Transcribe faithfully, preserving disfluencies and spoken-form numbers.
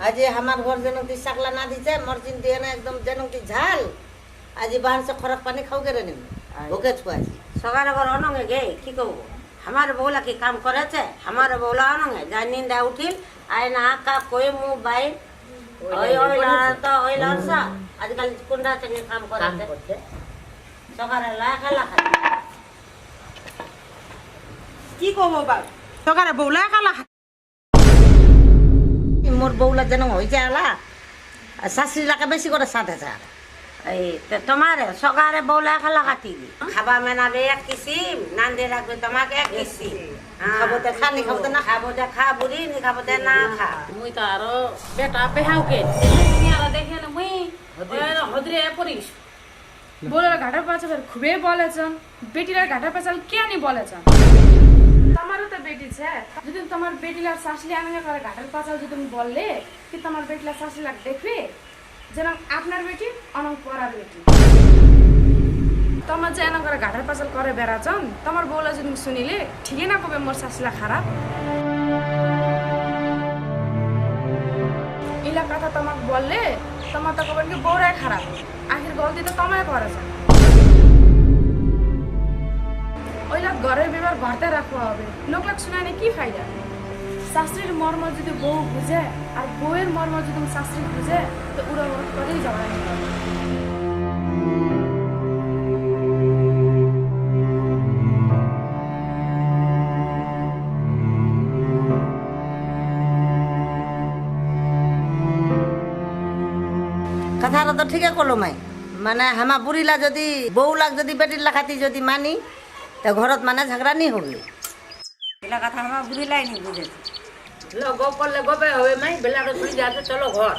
আজি হামার ঘর যেনংতি সাকলা না দিছে, মর চিন্তি এনে একদম যেনংতি ঝাল। আজি বাহান সে খরাক পানি খাও গেরে নিম। আই। ওকে ছুয়াছি। সকালে ঘর অনঙে গে, কি কব? হামার বউলা কি কাম করেছে? হামার বউলা অনঙে, যা নিন্দা উঠিল, আয় না কা কই মোবাইল। ওই ওই, ওই ওই লড়া তো, ওই লড়সা। আজিকাল কোনটা থেকে কাম করেছে? সকালে লাখা লাখা। কি কব বাবা? সকালে বউলা খালা। মোর বউলা যেন হইছে আলা, আর শাশুড়ি লাগে বেশি করে সাথে সাথে। এই তো তোমার সকালে বউলা খালা খাতি দি। খাবা মেনাবে এক কিসিম, নান্দে রাখবে তোমাকে এক কিসিম। হ্যাঁ। খাবো তো খা, নি খাবো তো না খা। খাবো তো খা, বুড়ি, নি খাবো তো না খা। মুই তো আরো বেটা বেহাও কে। তুমি আরো দেখে না, মুই হদিরে। ওই হদিরে পড়িস। বউলার গাটার পাছাল খুবে বলেছন, বেটিলার গাটার পাছাল কিয়া নি বলেছন? তোমারও তো বেটি ছে, যদি তোমার বেটিলার শাশুড়ি আনঙ্গে করে গাটার পাছাল যদি বললে, কি তোমার বেটিলার শাশুড়ি লাগ দেখবে? যেন আপনার বেটি, অনং পরার বেটি। তোমার যে এনং করে গাটার পাছাল করে বেড়াছন, তোমার বউলা যদি শুনিলে, ঠিকই না কবে মোর শাশুড়ি খারাপ। ইলা কথা তোমাক বললে, তোমার তো কবেন কি বউরাই খারাপ। আখির গলতি তো তোমায় করেছে। ওইলা ঘরের বেবার ঘরতে রাখা হবে, লোকলাক শুনানি কি ফায়দা? শাশুড়ির মর্ম যদি বউ বুঝে, আর বউয়ের মর্ম যদি শাশুড়ি বুঝে, তো উড়া উড়া করেই যাওয়া যায়। কথাটা তো ঠিকই কলো মাই। মানে, হামা বুড়িলা যদি, বউলাক যদি বেটির লাখাতি যদি মানি, তে ঘরত মানে ঝগড়া নি হবে। এলা কথা হামা বুড়িলাই নি বুঝে। লো, গপ করলে গপে হবে মাই, বেলাকে শুই যাতে, চলো ঘর।